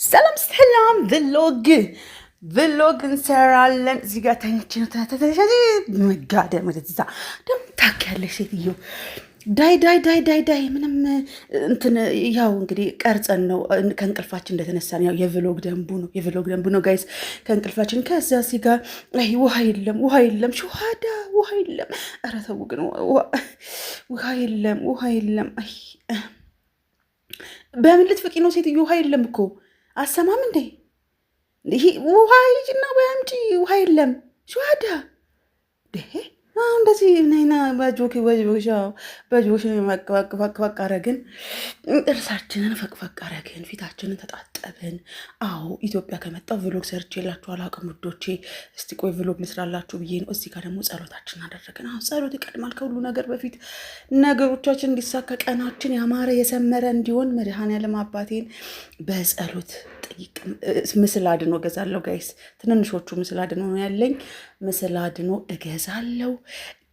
ሰላም ሰላም፣ vlog እንሰራለን። እዚህ ጋር ተኝቼ ነው መጋደም ወደዛ ደም ታውቂያለሽ ሴትዮ። ዳይ ዳይ ዳይ ዳይ ዳይ ምንም እንትን ያው እንግዲህ ቀርጸን ነው ከእንቅልፋችን እንደተነሳን፣ ያው የ vlog ደንቡ ነው፣ የ vlog ደንቡ ነው guys። ከእንቅልፋችን ከዛ እዚህ ጋር አይ ውሃ የለም፣ ውሃ የለም፣ ሸዋዳ ውሃ የለም። ኧረ ተው ግን ውሃ የለም፣ ውሃ የለም። አይ በምን ልትፍቂ ነው ሴትዮ? ውሃ የለም እኮ አሰማም እንዴ? ይሄ ውሃ ሂጂና ወይ አምጪ። ውሃ የለም ሸዋዳ እንደዚህ ነይና በጆኪ በጆኪ ፈቅፈቅ አረግን፣ ጥርሳችንን ፈቅፈቅ አረግን፣ ፊታችንን ተጣጠብን። አዎ ኢትዮጵያ ከመጣሁ vlog ሰርቼላችሁ አላውቅም ውዶቼ። እስቲ ቆይ vlog ልስራላችሁ ብዬ ነው። እዚህ ጋር ደግሞ ጸሎታችንን አደረግን። አዎ ጸሎት ይቀድማል ከሁሉ ነገር በፊት። ነገሮቻችን እንዲሳካ፣ ቀናችን ያማረ የሰመረ እንዲሆን መድኃኔዓለም አባቴን በጸሎት ጠይቅ። ምስል አድኖ እገዛለሁ guys። ትንንሾቹ ምስል አድኖ ነው ያለኝ። ምስል አድኖ እገዛለሁ።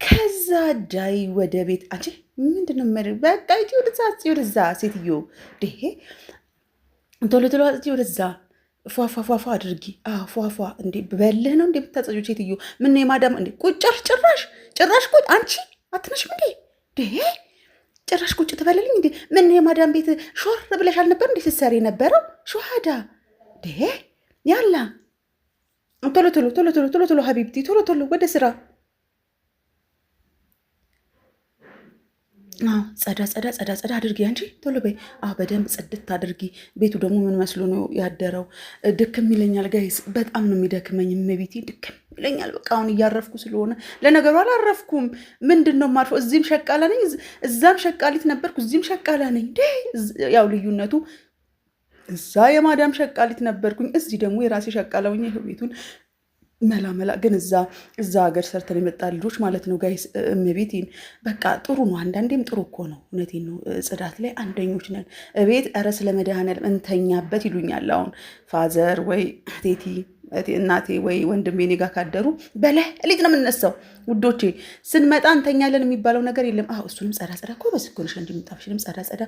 ከዛ ዳይ ወደ ቤት። አንቺ ምንድን ነው? በቃ ሂጂ ወደዛ፣ ወደዛ ሴትዮ ድሄ ቶሎ ቶሎ አጽጂ ወደዛ፣ ፏፏፏፏ አድርጊ። ፏፏ እንዴ በልህ ነው እንዴ የምታጸጂው ሴትዮ? ምን ነው የማዳም እንዴ ቁጭር ጭራሽ ጭራሽ ቁጭ። አንቺ አትነሽም እንዴ? ድሄ ጭራሽ ቁጭ ትበልልኝ እንዴ? ምን ነው የማዳም ቤት ሾር ብለሽ አልነበር እንዴ ስትሰሪ የነበረው? ሸዋዳ ድሄ ያላ ቶሎ ቶሎ ቶሎ ቶሎ ቶሎ ቶሎ حبيبتي ቶሎ ቶሎ ወደ ስራ። ጸዳ ጸዳ ጸዳ ጸዳ አድርጊ አንቺ ቶሎ በይ። አዎ በደንብ ጽድት አድርጊ። ቤቱ ደግሞ ምን መስሎ ነው ያደረው? ድክም ይለኛል guys፣ በጣም ነው የሚደክመኝ። እመቤቴ ድክም ይለኛል። በቃ አሁን እያረፍኩ ስለሆነ፣ ለነገሩ አላረፍኩም። ምንድን ነው የማርፈው? እዚህም ሸቃላ ነኝ፣ እዛም ሸቃሊት ነበርኩ፣ እዚህም ሸቃላ ነኝ። ያው ልዩነቱ እዛ የማዳም ሸቃሊት ነበርኩኝ፣ እዚህ ደግሞ የራሴ ሸቃላ ሆኜ ቤቱን መላ መላ። ግን እዛ ሀገር ሰርተን የመጣ ልጆች ማለት ነው guys፣ እመቤቴን በቃ ጥሩ ነው። አንዳንዴም ጥሩ እኮ ነው። እውነቴን ነው። ጽዳት ላይ አንደኞች ነን። እቤት ኧረ ስለ መድኃኒዓለም እንተኛበት ይሉኛል። አሁን father ወይ ቴቲ እናቴ ወይ ወንድሜ እኔ ጋ ካደሩ በሌሊት ነው የምንነሳው ውዶቼ። ስንመጣ እንተኛለን የሚባለው ነገር የለም። አዎ እሱንም ጸዳ ጸዳ፣ ጎበዝ እኮ ነሽ። እንዲምጣፍሽንም ጸዳ ጸዳ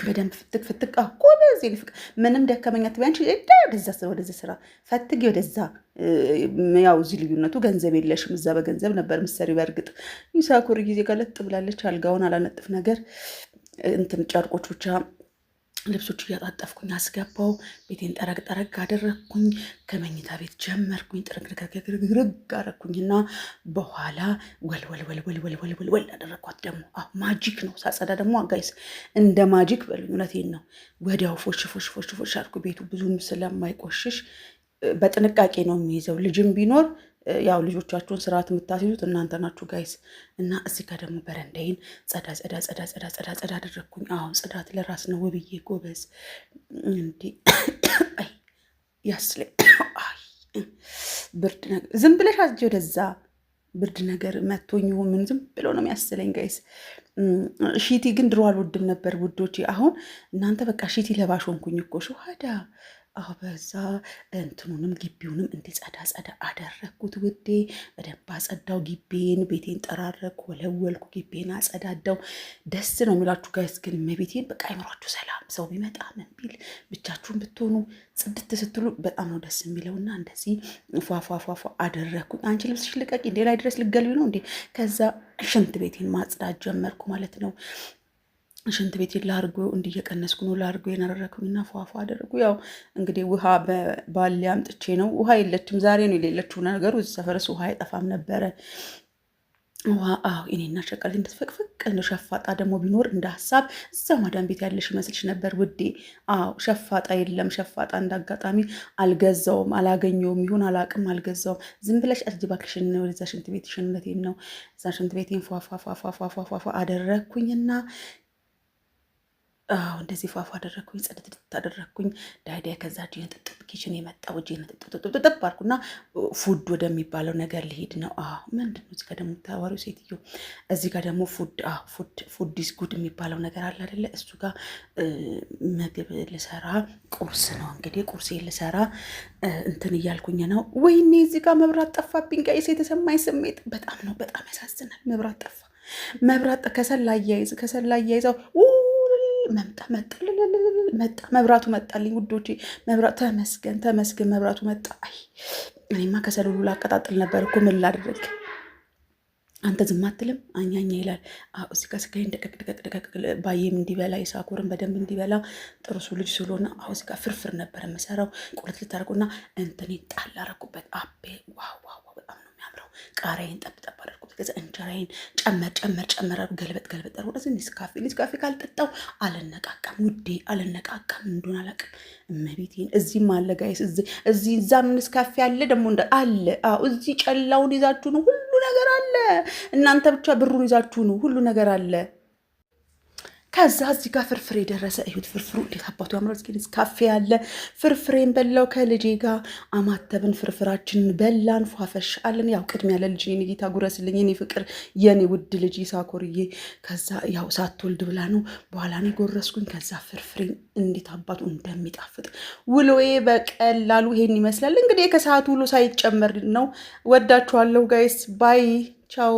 በደንብ ፍትክ ፍትክ፣ ጎበዝ ፍቅ። ምንም ደከመኛ ትበይ አንቺ፣ ወደዛ ወደዚ ስራ ፈትጊ ወደዛ። ያው እዚህ ልዩነቱ ገንዘብ የለሽም፣ እዛ በገንዘብ ነበር ምሰሪ። በእርግጥ ይሳኩር ጊዜ ገለጥ ብላለች። አልጋውን አላነጥፍ ነገር እንትን ጨርቆች ብቻ ልብሶች እያጣጠፍኩኝ አስገባው። ቤቴን ጠረግ ጠረግ አደረግኩኝ። ከመኝታ ቤት ጀመርኩኝ። ጥርግርግርግርግ አደረግኩኝና በኋላ ወልወልወልወልወልወልወል አደረግኳት። ደግሞ magic ነው ሳጸዳ ደግሞ guys፣ እንደ magic በሉኝ። እውነቴን ነው። ወዲያው ፎሽ ፎሽ ፎሽ ፎሽ አልኩ። ቤቱ ብዙም ስለማይቆሽሽ በጥንቃቄ ነው የሚይዘው። ልጅም ቢኖር ያው ልጆቻችሁን ስርዓት የምታስይዙት እናንተ ናችሁ guys። እና እዚህ ጋር ደግሞ በረንዳይን ጸዳ ጸዳ ጸዳ ጸዳ ጸዳ ጸዳ አደረግኩኝ። አሁን ጽዳት ለራስ ነው ውብዬ፣ ጎበዝ እንዴ። አይ ያስለኝ፣ አይ ብርድ ነገር ዝም ብለሽ አዝጂ ወደዛ። ብርድ ነገር መቶኝ ይሁን ምን ዝም ብሎ ነው የሚያስለኝ guys። ሺቲ ግን ድሮ አልወድም ነበር ውዶቼ። አሁን እናንተ በቃ ሺቲ ለባሽ ሆንኩኝ እኮ ሸዋዳ። በዛ እንትኑንም ግቢውንም እንዲ ጸዳ ጸዳ አደረግኩት ውዴ። በደንብ አጸዳው ግቢን፣ ቤቴን ጠራረግኩ፣ ወለወልኩ፣ ግቢን አጸዳዳው። ደስ ነው የሚላችሁ guys። ግን መቤቴን በቃ አይምሯችሁ ሰላም፣ ሰው ቢመጣ ምን ቢል ብቻችሁን ብትሆኑ ጽድት ስትሉ በጣም ነው ደስ የሚለውና እንደዚህ ፏፏፏፏ አደረግኩኝ። አንቺ ልብስሽ ልቀቂ እንዴ፣ ላይ ድረስ ልገልቢ ነው እንዴ? ከዛ ሽንት ቤቴን ማጽዳት ጀመርኩ ማለት ነው። ሽንት ቤት ላርጎ እንዲየቀነስኩ ነው። ላርጎ የናረረኩኝና ፏፏ አደረጉ። ያው እንግዲህ ውሃ ባሌ አምጥቼ ነው። ውሃ የለችም፣ ዛሬ ነው የሌለችው ነገሩ። እዚህ ሰፈርስ ውሃ አይጠፋም ነበረ። ውሃ አዎ፣ እኔና ሸቀል እንድትፈቅፍቅ ነው። ሸፋጣ ደግሞ ቢኖር እንደ ሀሳብ እዛ ማዳም ቤት ያለሽ ይመስልሽ ነበር ውዴ። አዎ ሸፋጣ የለም። ሸፋጣ እንዳጋጣሚ አልገዛውም፣ አላገኘውም ይሁን አላቅም፣ አልገዛውም። ዝም ብለሽ አጅ እባክሽን ወደዛ ሽንት ቤት ሽነቴን ነው። እዛ ሽንት ቤቴን ፏፏፏፏፏፏፏ አደረግኩኝና አዎ እንደዚህ ፏፏ አደረግኩኝ፣ ጽድትድት አደረግኩኝ። ዳይዳይ ከዛ እጄን ጥጥብ kitchen የመጣው እጄን ጥጥብ አልኩና food ወደሚባለው ነገር ልሄድ ነው። አዎ ምንድን ነው እዚህ ጋር ደግሞ የምታወሪው ሴትዮ? እዚህ ጋር ደግሞ food food food is good የሚባለው ነገር አለ አይደለ? እሱ ጋር ምግብ ልሰራ ቁርስ ነው እንግዲህ ቁርሴ ልሰራ እንትን እያልኩኝ ነው። ወይኔ እዚህ ጋር መብራት ጠፋብኝ guys። የተሰማኝ ስሜት በጣም ነው በጣም ያሳዝናል። መብራት ጠፋ። መብራት ከሰል ላያይዝ ከሰል ላያይዘው መምጣ መጣ መጣ መብራቱ መጣልኝ ውዶቼ፣ መብራቱ ተመስገን ተመስገን፣ መብራቱ መጣ። አይ እኔማ ከሰሉሉ ላቀጣጥል ነበር እኮ ምን ላድርግ? አንተ ዝም አትልም አኛኛ ይላል። እዚህ ጋር ስጋዬን ደቀቅ ደቀቅ ደቀቅ ባዬም እንዲበላ የሳኮርን በደንብ እንዲበላ ጥርሱ ልጅ ስለሆነ አሁ እዚህ ጋር ፍርፍር ነበር የምሰራው። ቁልት ልታደርጉና እንትኔን ጣል አደረኩበት። አቤ wow wow በጣም ነው የሚያምረው። ቃሪያዬን ጠብ ጠብ አደረኩበት። ከዛ እንጀራዬን ጨመር ጨመር ጨመር አድርጎ ገልበጥ ገልበጥ አድርጎ እዚህ ኔስካፌ ኔስካፌ ካልጠጣው አልነቃቃም ውዴ፣ አልነቃቃም። እንደሆነ አላውቅም። እመቤቴን እዚህም አለ guys፣ እዚህ እዛም ኔስካፌ አለ ደግሞ አለ። አዎ እዚህ ጨላውን ይዛችሁ ነው ሁሉ ነገር አለ። እናንተ ብቻ ብሩን ይዛችሁ ነው ሁሉ ነገር አለ። ከዛ እዚህ ጋር ፍርፍሬ ደረሰ። እዩት ፍርፍሩ እንዴት አባቱ ያምራል። እስኪ ካፌ ያለ ፍርፍሬን በላው ከልጄ ጋር አማተብን፣ ፍርፍራችንን በላን፣ ፏፈሽ አለን። ያው ቅድሚያ ለልጅ የኔ ጌታ ጉረስልኝ፣ የኔ ፍቅር፣ የኔ ውድ ልጅ ይሳኮርዬ። ከዛ ያው ሳትወልድ ብላ ነው በኋላ ነው የጎረስኩኝ። ከዛ ፍርፍሬን እንዴት አባቱ እንደሚጣፍጥ ውሎዬ በቀላሉ ይሄን ይመስላል። እንግዲህ ከሰዓት ውሎ ሳይጨመር ነው። ወዳችኋለሁ guys፣ bye ቻው።